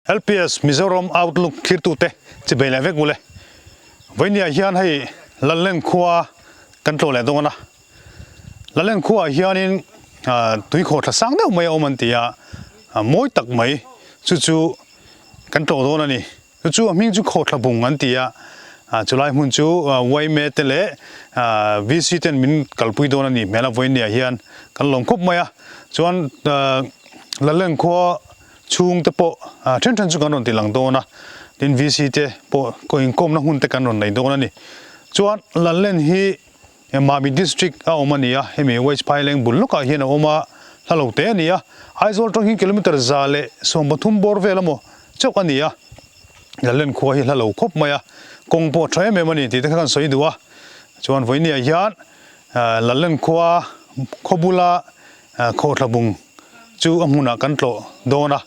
LPS Mizoram Outlook thirtute chibei leh vek ule. Vawinia hian hei Lallen khua kan tlawh leh dawn a. Lallen khuaah hianin tuikhawh thla sang deuh mai a awm an ti a, mawi tak mai chu chu kan tlawh dawn a ni. Chu chu a hming chu Khawthla Bung an ti a, chulai hmun chu yma te leh VC ten min kalpui dawn a nih hmel a vawinia hian kan lawm khawp mai a. Chuan Lallen khua Chhung te pawh then then chu kan rawn ti lang dawn a, tin VC te pawh inkawmna hun te kan rawn nei dawn a ni. Chuan Lallen hi Mami District a awm a ni a, hemi West Phaileng bul lawkah hian a awm a, hla lo te a ni a, Aizawl tang hi kilometre 130 bawr vel emaw chauh a ni a, Lallen khua hi hla lo khawp mai a, kawng pawh a tha em em a ni tih te kha kan sawi duh a. Chuan vawinia hian Lallen khua khaw bula Khawhthla bung chu a hmunah kan tlawh dawn a,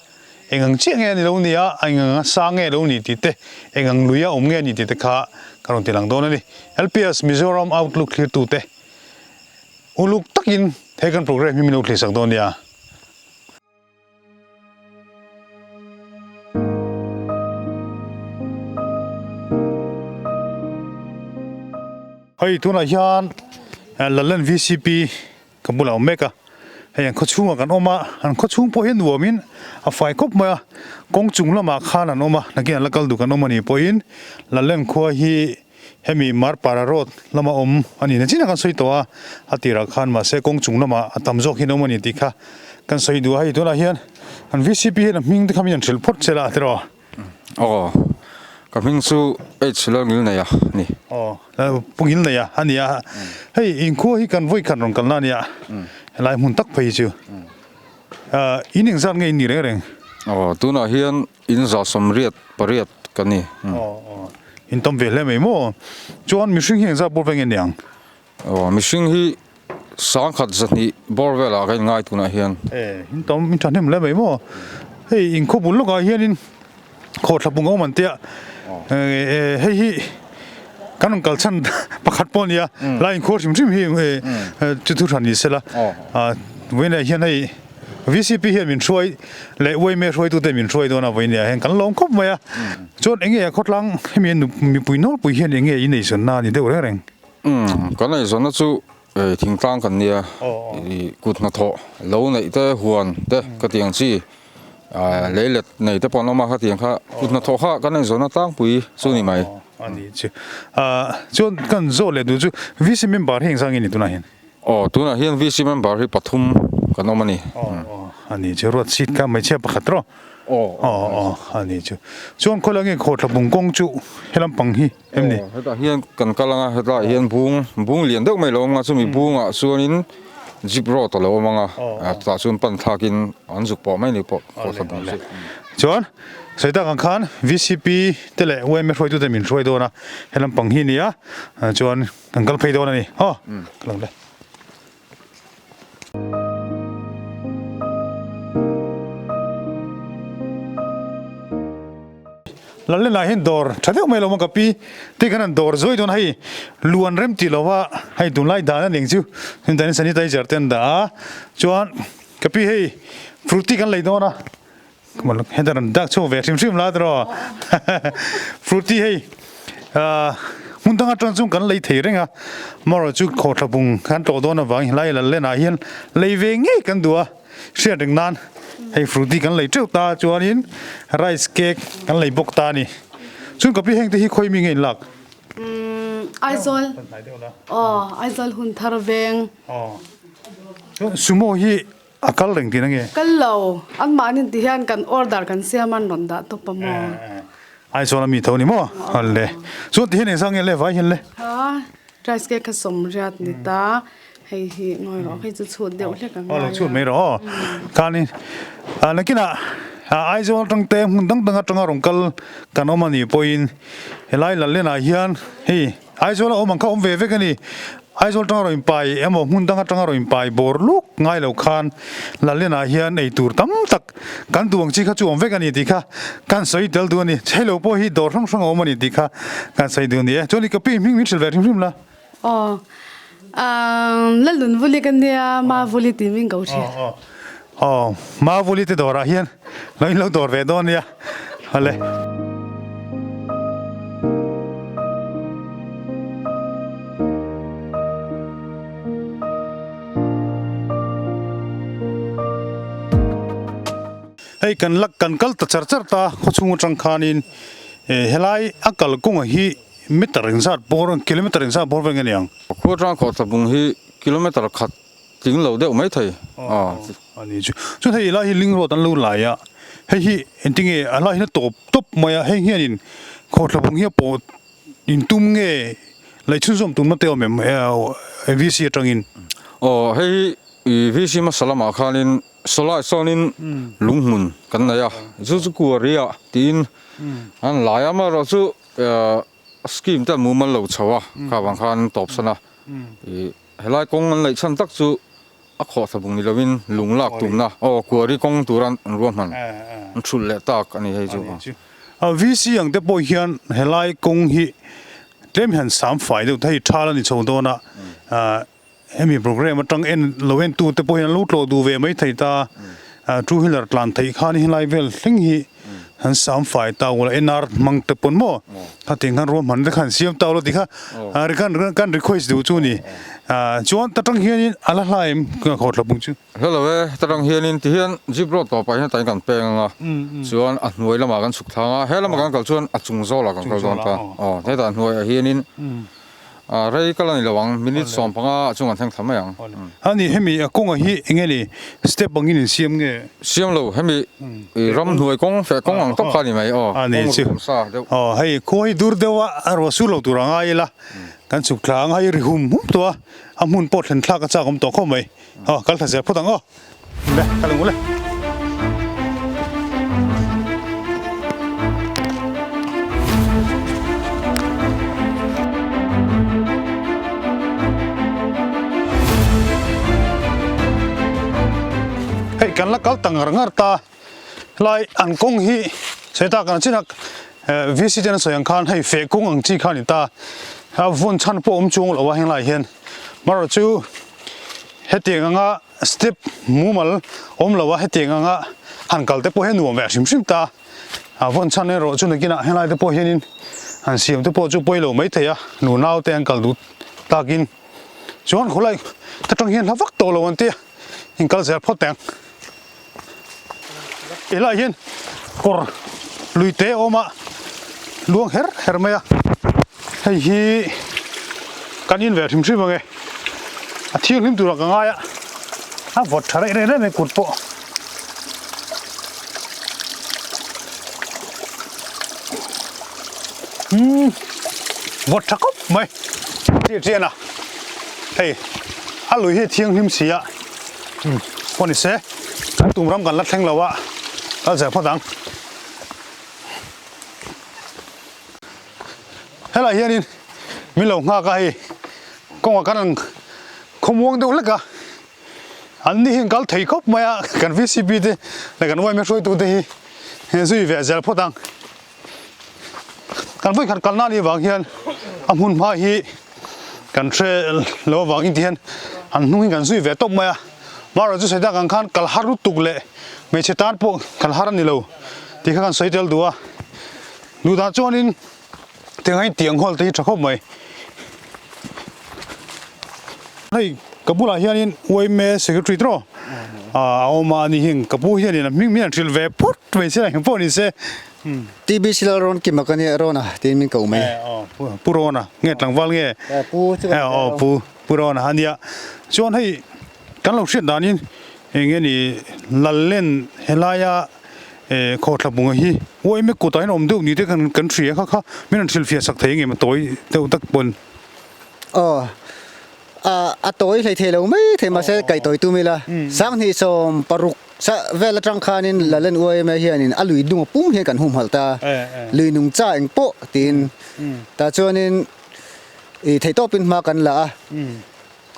eng ang chiah nge a ni lo ni a, eng ang a sang nge lo ni tih te, eng ang lui a awm nge ni tih te kha ka rawn ti lang dawn a ni. LPS Mizoram Outlook thlirtute uluk takin he kan programme hi min lo thlirsak dawn nia. Hei tunah hian Lallen VCP Ka bulah awm mek a, hei an khawchhungah kan awm a, an khawchhung pawh hi nuamin a fai khawp mai a, kawng chung lamah khan an awm a, nakin an la kal duh kan awm a nih pawhin Lallen khua hi hemi Marpara road lama awm a nih na chin a kan sawi tawh a, a tirah khan mahse kawng chung lamah a tam zawk hian awm a ni tih kha kan sawi duh a, hei tunah hian an VCP hian a hming te kha min han hrilh phawt che la tiraw. Aw, ka hming chu H Lalngilneia a ni. Aw, Pu Ngilneia a ni a. Hei inkhua hi kan vawi khat rawn kalna a nia, helai hmun tak phei hi chu. In engzat nge in nih reng reng? Aw, tunah hian in 188 ka ni. Aw, in tam ve hle mai maw? Chuan mihring hi engzat bawr ve nge niang? Aw, mihring hi 1200 bawr velah ka inngai tunah hian. E, in tam in thahnem hle mai maw? Hei in khaw bul lawkah hianin khawhthla bung a awm an tia. E, hei hi kan rawn kal chhan pakhat pawh a nia, lai in khaw hrim hrim hi chu thu hran ni sela. Vawiinah hian hei VCP hian min hruai leh yma hruaitute min hruai dawn a vawiinah hian kan lawm khawp mai a. Chuan eng nge a khawtlang hemi mipui nawlpui hian eng nge i neizawnna a ni deuh reng reng? Umm kan eizawnna chu thingtlang kan nia kut hnathawh lo neih te huan te ka ti ang chi leilet nei te pawh an awm a khatiang kha kut hnathawh kha kan eizawnna tlangpui chu ni mai. A ni chu chuan kan zawh leh duh chu VC member hi engzah nge ni tunah hian? Aw tunah hian VC member hi pathum kan awm a ni. Aw a ni chu ruat seat kha hmeichhia pakhat rawh. Aw aw a ni chu chuan khawilai nge khawhthla bung kawng chu helam pang hi Em ni? Aw, hetah hian kan kal ang a, hetlaiah hian bung, bung lian deuh mai lo awm ang a, chumi bungah chuanin jeep road a lo awm ang a, chutah chuan pan thlakin an zuk pawh mai ni pawh khawhthla bung chu. Chuan sawi tak ang khan VCP te leh yma hruaitute min hruai dawn a, helam pang hi a ni a, chuan kan kal phei dawn a ni. Aw, ka lo le. Lallen ah hian dawr tha deuh mai lo maw ka pi te khan an dawr zuai dawn a hei luan rem tih lo va hei tunlai dan a ning chu chuan sanitizer te an dah a chuan ka pi hei fruity kan lei dawn a heta rawn dak chhuak ve hrim hrim la tiraw fruity hei ahh hmun dang atang chuan kan lei thei reng a amaherawh chu khawthla bung kan tlawh dawn avangin helai lallen ah hian lei ve ngei kan duh a hriat reng nan hei fruity kan lei teuh ta chuanin rice cake kan lei bawk ta a ni chuan ka pi heng te hi khawi mi nge in lak Aizawl aw Aizawl hun thar veng aw sumo hi A kal reng tih na nge? Kal lo, anmahni ti hian kan order kan siam a an rawn dah tawp a maw? Aizawl a mi tho ni maw? A le. Chuan ti hian engzah nge le vai hian le? Ha, rice cake kha 80 ni ta, hei hi ngawi rawh, hei chu chhut deuh hlek a ngai a. Aw lo chhut mai rawh aw. Khanin nakinah Aizawl atang te hmun dang dang atanga rawn kal kan awm a nih pawhin helai Lallenah hian hei Aizawl a awm ang kha awm ve vek a ni. Aizawl atanga rawn inpai emaw hmun dang atanga rawn inpai bawr luk ngai lo khan Lallianah hian ei tur tam tak kan duh ang chi kha chu awm vek a ni tih kha kan sawi tel duh a ni. Chheilo pawh hi dawr hrang hrang a awm a ni tih kha kan sawi duh a ni e. Chuan i ka pi hming min hrilh ve hrim hrim la. Aw, Lalun Vuli ka nia, Ma Vuli tih min ko thin. Aw, Ma Vuli te dawrah hian lo in lo dawr ve dawn nia. Hale. Hei kan la kan kal ta char char ta khawchhung atang khanin helai a kalkawng hi meter engzat bawr kilometer engzat bawr vel nge ni ang? Khua atang khawhthla hi kilometer khat tling lo deuh mai thei a. A ni chu. Chuan hei helai hi ling road an lo lai a, hei hi engtinge a lai hian a tawp tawp mai a, heng hianin khawhthla bung hi a pawh intum nge lei chhunzawm tumna te awm em VC atangin? Aw hei hi VC hmasa lamah khanin Sawlai sawnin lunghmun kan nei a, chu chu kuari ah tiin an lai a, amaherawh chu scheme te an mumal lo chho a, kha vang khan an tawp san a, ih helai kawng an laih chhan tak chu a khawhthla bung ni lovin lung lak tumna aw kuari kawng tura an ruahman an thulh leh tak a ni hei chu. VC ang te pawh hian helai kawng hi tlem hian sam fai deuh te hei thal a ni chho dawn a, Hemi programme atang en lo en tu te pawh hian an lo tlawh duh ve mai thei ta, two wheeler tlan theih khan helai vel thleng hi an sam fai ta ula NR hmang te pawn maw khatiang khan ruahman te khan an siam ta ula ti kha kan kan request duh chu ni. Chuan ta tang hianin a la hla em khawthla pung chu. Hla lo e, ta tang hianin ti hian jeep road tawpah hian tain kan peng anga chuan a hnuai lamah kan chhuk thlang a, he lamah kan kal chuan a chung zawlah kan kal dawn ta, aw hetah hnuaiah hianin A rei kal a ni lo ang, minute 15 ah chuan kan thleng thla mai ang. A ni, hemi a kawnga hi eng nge ni step angin in siam nge? Siam lo, hemi ram hnuai kawng feh kawng ang tawp kha a ni mai aw, A ni kawng chu. ru sa deuh. Aw, hei khua hi dur deuh a, a ruah sur lo tur a ngai ila, kan chhuk thla ang a, hei ri hum hum tawh a, a hmun pawh thlen thlak a chak awm tawh khawp mai. Aw, kal thla zel phawt ang aw. Le, kal ang ule. Hei kan la kal ta ngar ngar ta lai an kawng hi sawi tak ang chinak VC ten a sawi ang khan hei feh kawng ang chi kha a ni ta a vawn chhan pawh awm chuang lo a heng lai hian marawh chu hetiang anga Step mumal awm lo a hetiang anga han kal te pawh hi a nuam ve hrim hrim ta. A vawn chhan erawh chu nakinah helai te pawh hianin han siam te pawh chu pawi lo mai thei a, nu nau te an kal duh takin chuan khawlai ta tang hian hla vak tawh lo an tia in kal zel phawt teh ang. Helai hian kawr lui te a awm a, luang her her mai a, hei hi kan in ve hrim hrim ang e, a thianghlim turah ka ngai a, a vawt tha reh reh reh mai kut pawh. Umm vawt tha khawp mai chiah chian a, hei a lui hi a thianghlim si a. Pawh ni se, kan tum ram kan la thleng lo a, kal zel phawt ang. Helai hianin min lo nghak a hei kawngah khan an khawmuang deuh hlek a, an ni hian kal thei khawp mai a, kan VCP te leh kan yma hruaitute hi zui ve zel phawt ang. Kan vawikhat kalna anih avang hian a hmun hma hi kan hre lo avangin ti hian an hnung hi kan zui ve tawp mai a, marawh chu sawi tak ang khan kal har lutuk leh hmeichhe tan pawh kal har a ni lo tih kha kan sawi tel duh a, duhdah chuanin tiang hian tiang hawl te hi tha khawp mai. Hei ka bulah hianin yma secretary tawh a awm a ani hian ka pu hianin a hming min han hrilh ve phawt mai se engpawh ni se. TBC lal rawn kim a ka nia Rona tiin min ko mai. Pu Rona nge tlangval nge Pu chu ka aw Pu Pu Rona a nia chuan hei kan lo hriat danin eng nge ni Lallen helaia khawthla bunga hi yma kutah hian awm deuh ni te kan kan hria kha kha min rawn hrilhfiah sak thei nge maw tawi deuh tak pawn. Aw, a tawi hlei thei lo mai thei mahse kaih tawi tum ila 2016 sa vel atang khanin Lalen UIMA hianin a lui dung a pum hian kan humhalh ta, lui nung cha eng pawh tiin tah chuanin ih theihtawpin hma kan la a,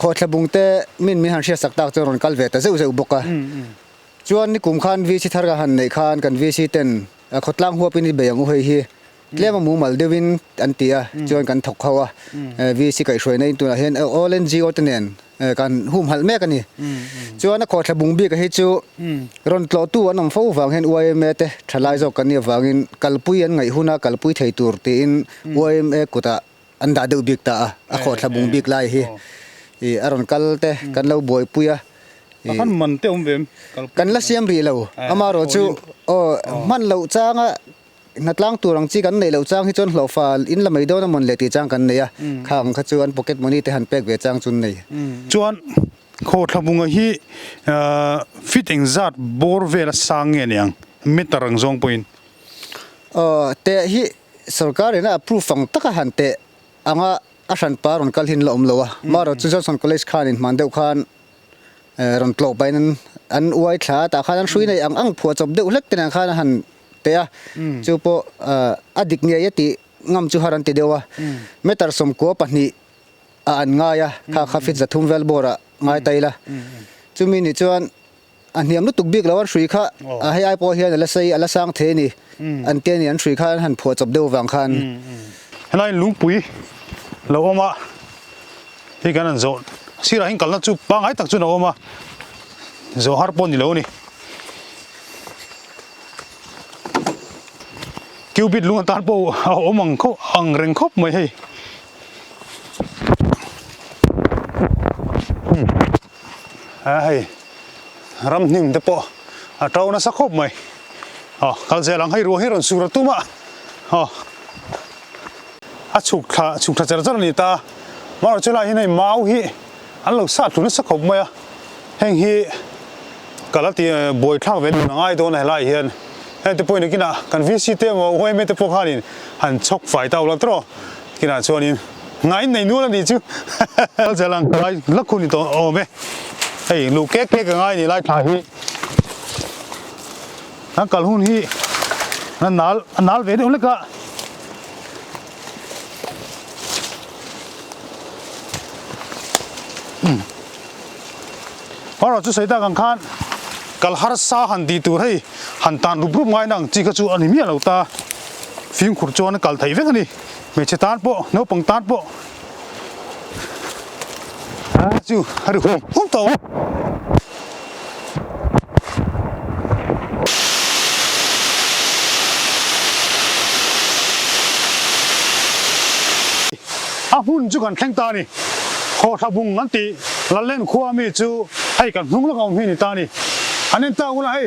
khawhthla bung te min min han hriatsak tak chuan rawn kal ve ta zeuh zeuh bawk a, chuan nikum khan VC thar ka han neih khan kan VC ten khawtlang huapin i bei ang u hei hi. Tlem a mumal deuhin an ti a, chuan kan thawk ho a, VC kaihhruaina in tunah hian all NGO te nen kan humhalh mek a ni. Chuan a khawhthla bung bik a hi chu rawn tlawhtu an awm fo vang hian yma te thalai zawk kan nih avangin kalpui an ngaih huna kalpui thei tur tiin yma kutah an dah deuh bik ta a, a khawhthla bung bik lai hi a rawn kal te kan lo buaipui a. A khan man te awm ve em? Kan la siam rih lo, amaherawhchu aw hman loh changa Hnatlang tur ang chi kan neih loh chang hi chuan hlawhfa in la mai dawn a mawn leh tih chang kan nei a, kha ang kha chu an pocket money te han pek ve chang chu an nei. Chuan Khawthlabunga hi feet engzat bawr vel a sang nge niang meter ang zawng pawhin? Aw, teh hi sorkar in a approve ang taka han teh anga a hranpa rawn kal hin la awm lo a, marawh chu Johnson College khan inhman deuh khan rawn tlawh pahin an an uai thla a tah khan an hrui nei ang ang phuah chawp deuh hlek te nen khan a han teh a chu pawh a dik ngei a tih ngam chu har an ti deuh a meter 92 ah an ngai a kha kha feet 300 vel bawr ah ngai ta ila chumi ni chuan a hniam lutuk bik lo an hrui kha a hei ai pawh hian a la sei a la sang thei a ni an tia ni an hrui kha an han phuah chawp deuh vang khan. Helai lungpui lo awm a. Hei kan han zawh sirah hian kalna chu pangngai tak chuan a awm a, zawh har pawh a ni lo a ni. Cupid lung atan pawh a awm ang khawp ang reng khawp mai hei. A hei ramhnim te pawh a to nasa khawp mai. Aw kal zel ang hei ruah hi rawn sur a tum a aw. A chhuk thla chhuk thla char char a ni ta. Marawh chu lai hian hei mau hi an lo sat thlu nasa khawp mai a, heng hi ka la ti buai thlak ve dun a ngai dawn a helai hian heng te pawhin kinah kan VC te emaw yma te pawh khanin han chhawk fai ta ula tawh kinah chuanin ngain nei nual a nih chu kal zel ang ka lai lak hun ni tawh awm e hei luh kek kek a ngai a ni lai thla hi kan kal hun hi a nal a nal ve deuh hlek a. Erawh chu sawi tak ang khan kal harsa han tih tur hei han tan rup rup ngai na ang chi kha chu a ni miah lo ta. Fimkhur chuan a kal theih vek a ni. Hmeichhe tan pawh naupang tan pawh chu a ri huam huam tawh a. A hmun chu kan thleng ta a ni. Khawthla bung an tih Lallen khua mi chu hei kan hnung lawk a awm hi a ni ta a ni. An en tak ula hei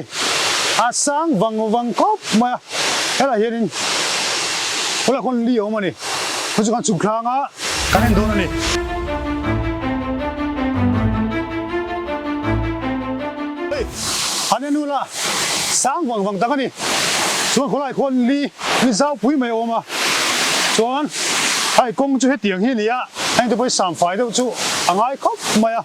a sang vang vang khawp mai a, helaiah hianin khawlaiah khawn li a awm a ni. Chu chu kan chhuk thlang a kan en dawn a ni. Hei an en ula sang vang vang tak a ni. Chuan khawlaiah khawn li li zau pui mai a awm a. Chuan hei kawng chu hetiang hi a ni a, heng te pawh hi samfai deuh chu a ngai khawp mai a.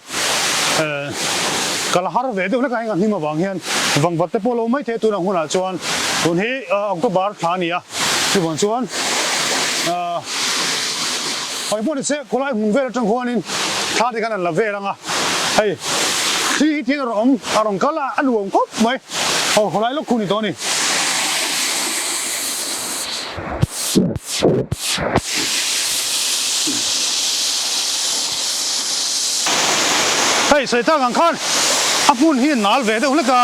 Ka la har ve deuh hlek a, heng a hnim avang hian vangvat te pawh lo mai thei a tunah hunah chuan tun hi October thla a ni a. Chuvang chuan hei pawh ni se khawlai hmun vel atang khuanin thla te khan an la vel ang a, hei thli hi tiang a rawn awm a rawn kal a, a nuam khawp mai, aw khawlai lawk khu ni tawh a ni. Hei sawi tak ang khan a hmun hi nal ve deuh hlek a,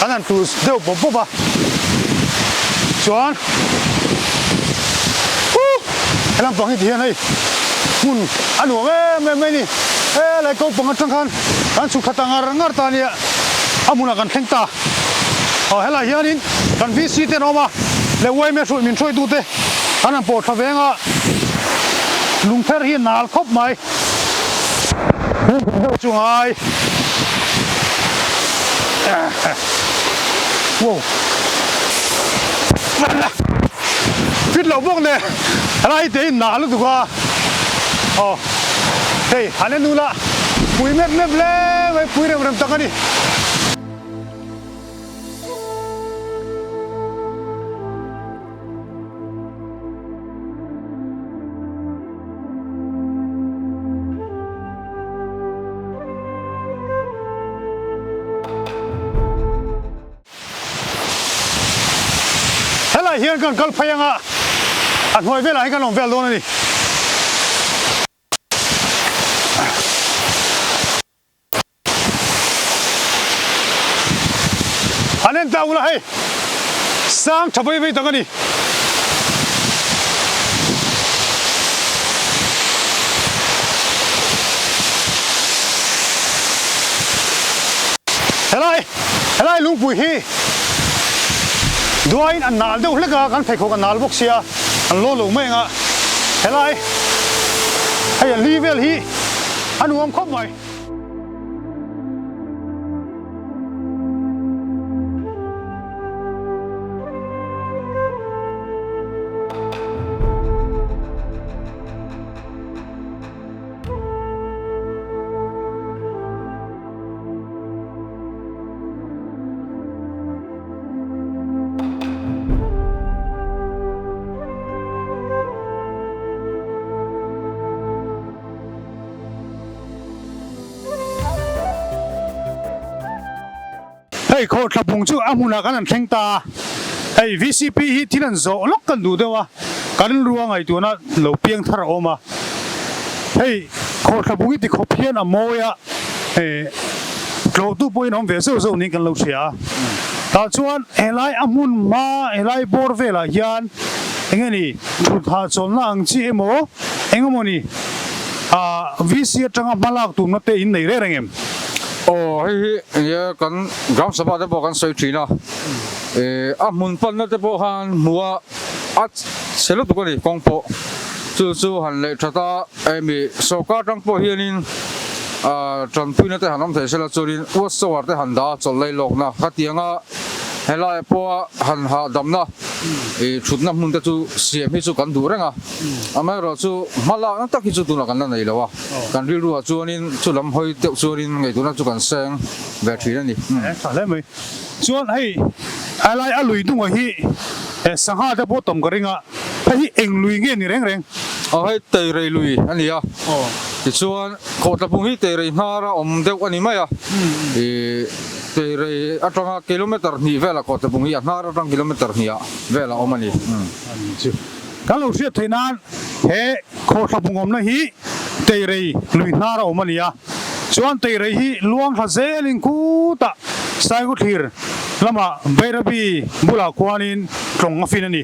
kan han tul deuh bawp bawp a, chuan huh he lampang hi ti hian hei hmun a nuam em em mai a ni, helai ko pang atang khan kan chhuk thla ta ngar ngar ta a nia, a hmunah kan thleng ta, aw helai hianin kan VC te an awm a, leh yma hruai min hruaitute an han pawh thla veng a, lungpher hi a nal khawp mai. Deuh chu ngai. Wow. Fit lo bawk nen helai te hi nal lutuk a. Aw hei han en ula pui mep mep hle mai pui rem rem tak a ni. Helai hian kan kal phei anga. A hnuai velah hian kan awm vel dawn a ni. An en ta ula hei sang tha vei vei tak a ni. Helai helai lungpui hi duaiin a nal deuh hlek a kan pheikhawk a nal bawk sia an law lo mai ang a helai hei a li vel hi a nuam khawp mai. Hei khawhthla bung chu a hmunah kan han thleng ta a, hei vcp hi thil an zawh lawk kan duh deuh a, kan rua ngaihtuahna lo piang thar a awm a, hei khawhthla bung hi ti khawp hian a mawi a, tlawhtu pawhin awm ve zeuh zeuh niin kan lo hria a, tah chuan helai a hmun hma helai bawr velah hian eng nge ni thut hahchawlhna ang chi emaw eng emaw ni ah VC atanga hma lak tumna te in nei reng reng em? Aw hei hi enge kan Gram Sabha te pawh kan sawi thin a, eh a hmun panna te pawh khan hmuh a a chhe lutuk a ni kawng pawh chu chu han leh that a emi sorkar tang pawh hianin ah tanpuina te han awm thei sela chuanin watch tower te han dah a chawlh lei lawkna khatianga helaiah pawha han hahdamna ih thutna hmun te chu siam hi chu kan duh reng a. Amaherawh chu hma lakna tak hi chu tunah kan la nei lo a, kan rilruah chuanin chu lam hawi deuh chuanin ngaihtuahna chu kan seng ve thin a ni. Tha hle mai. Chuan hei helai a lui hnungah hi sangha te pawh tawm ka ring a, hei hi eng lui nge ni reng reng? Aw hei Teirei lui a ni a, tichuan Khawhtlapung hi Teirei hnara awm deuh a ni mai a, ih Teirei atanga kilometer hnih velah Khawhtlapung hi a hnar atang kilometer hnih ah vel a awm a ni. Kan lo hriat theih nan he khawhthla bungawmna hi Teirei lui hnar a awm a ni a, chuan Teirei hi luang thla zelin khutah Sainguthlir lamah Bairabi bulah khuanin tlawng a fin a ni.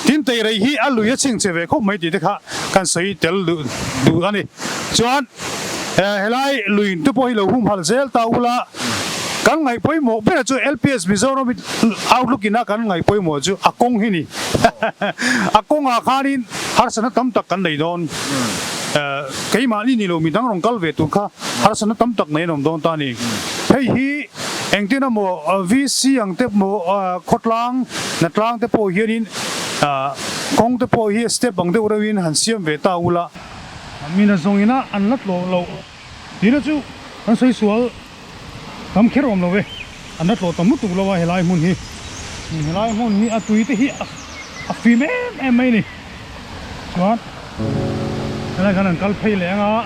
Tin Teirei hi a lui a chhing che ve khawp mai tih te kha kan sawi tel duh duh a ni. Chuan helai lui te pawh hi lo humhalh zel ta ula kan ngaih pawimawh ber chu LPS Mizoram Outlook ina kan ngaih pawimawh chu a kawng hi ni. A kawngah khanin harsatna tam tak kan nei dawn. Keimahni ni lo midang rawn kal ve tur kha harsatna tam tak nei an awm dawn ta a ni. Hei hi engtin emaw VC ang te emaw khawtlang hnatlang te pawh hianin kawng te pawh hi step ang deuh reuhin han siam ve ta ula. Mina zawngina an la tlawh loh tihna chu kan sawi sual. Tam kher awm lo e, an la tlawh tam lutuk lo a helai hmun hi. Helai hmun hi a tui te hi a fim em em mai a ni. Chuan helai khan an kal phei leh ang a.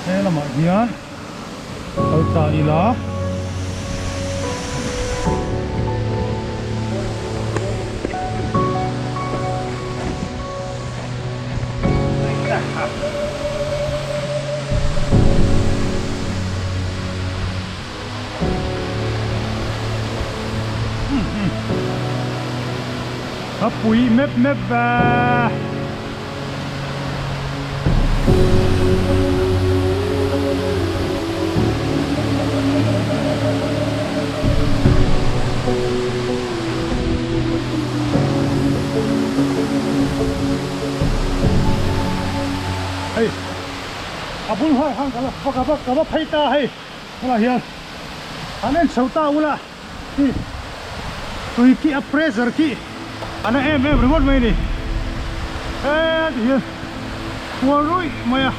He lamah hian kal ta ila. A pui mep mep ve. Hei a bul hmaiah khan ka la ka va ka va phei ta hei tunah hian an en chho ta ula hi tui khi a pressure khi a na em em ringawt mai a ni heti hian kual ruih mai a.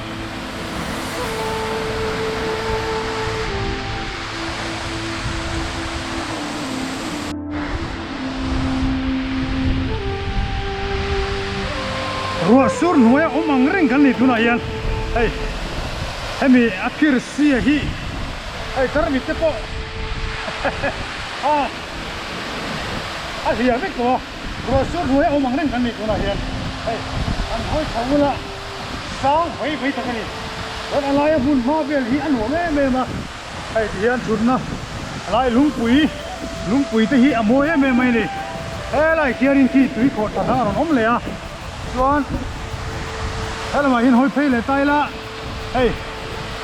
Ruah sur hnuaia awm ang reng kan ni tunah hian hei hemi a thir sia hi. Hei tarmit te pawh a a hliah vek tawh a, ruah sur hnuai a awm ang reng kan nih tunah hian hei an hawi chho bula sang vai vai tak a ni. Chuan a laia hmun hma vel hi a nuam em em a, hei ti hian thutna a lai lungpui lungpui te hi a mawi em em mai a ni. Helai khianin khi tui khawh tha dang a rawn awm leh a, chuan helamah hian hawi phei leh ta ila. Hei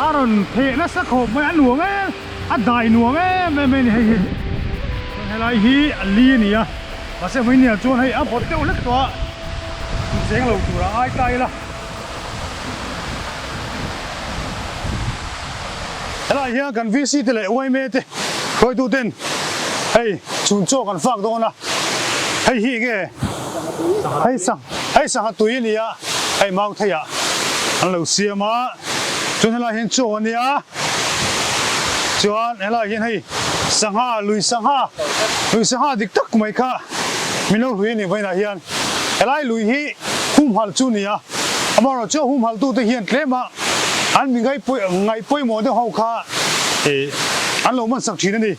a rawn theh nasa khawp mai a nuam em a dai nuam em em mai a ni hei hi chuan helai hi a li a ni a mahse hmeinia chuan hei a vawt deuh hlek tawh a cheng lo tur a ngai ta ila helai hian kan VC te leh yma te hruaitu ten hei chhun chaw kan fak dawn a hei hi enge hei sang hei sangha tui a ni a hei mau theiah an lo siam a chuan helai hian chaw a nia chuan helai hian hei sangha lui sangha lui sangha dik tak mai kha min lo hlui a ni vawiinah hian helai lui hi humhalh chu a ni a amaherawh chu a humhalh tute hian tlem a an mi ngaih pawimawh deuh ho kha ih an lo man sak thin a ni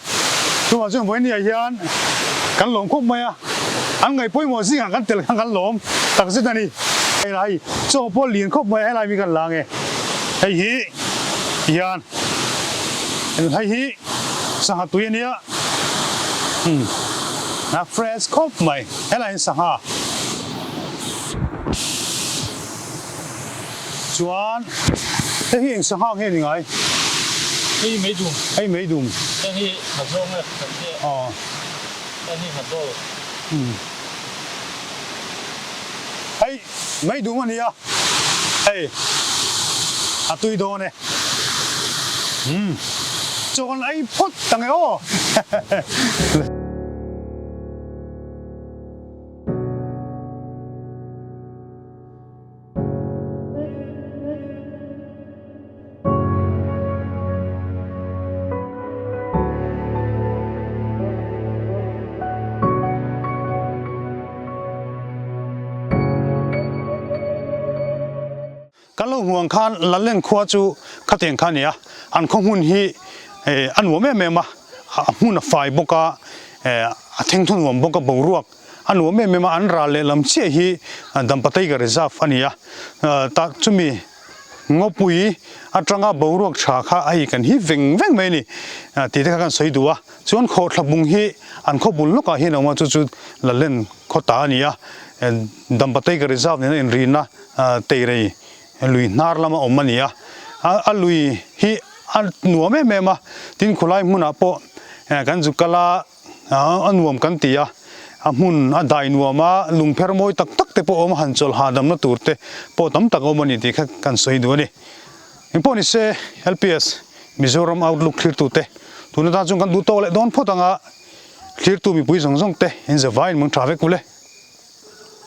chuvang chuan vawiin ah hian kan lawm khawp mai a an ngaih pawimawh zingah kan tel khan kan lawm takzet a ni helai Chaw pawh lian khawp mai a helai mi kan la nge hei hi hian hei hi sangha tui ania umm a fresh khawp mai helai hian sangha chuan hei hi eng sangha nge ni ngai hei meidum hei meidum heng hi nghazaw nge kan tia aw heng hi nghazaw umm. Hei mai dum a nia, hei a tui dawn e. Umm chaw kan ei phawt ta nge aw. Kan lo hmuh ang khan Lallen khua chu khatiang kha a ni a, an khaw hmun hi a nuam em em a, a hmun a fai bawk a, a thengthaw nuam bawk a, boruak a nuam em em a, an ral lehlam chiah hi Dampa Tiger Reserve a ni a, tah chumi Ngawpui atanga boruak tha kha hei kan hip veng veng mai a ni tih te kha kan sawi duh a, chuan khawhthla bung hi an khaw bul lawkah hian a awm a, chu chu Lalen khaw ta a ni a, Dampa Tiger Reserve nena inrina Teirei lui hnar lama awm a ni a, a lui hi a nuam em em a, tin khawlai hmunah pawh kan zu kal a. A nuam kan ti a, a hmun a dai nuam a, lungpher mawi tak tak te pawh a awm a, han chawlh hahdamna tur te pawh tam tak a awm a ni tih kha kan sawi duh a ni. Engpawh ni se LPS Mizoram Outlook thlirtu te tuna tan chuan kan duh tawk leh dawn phawt ang a, thlirtu mipui zawng zawng te in zavaiin mung tha vek ule.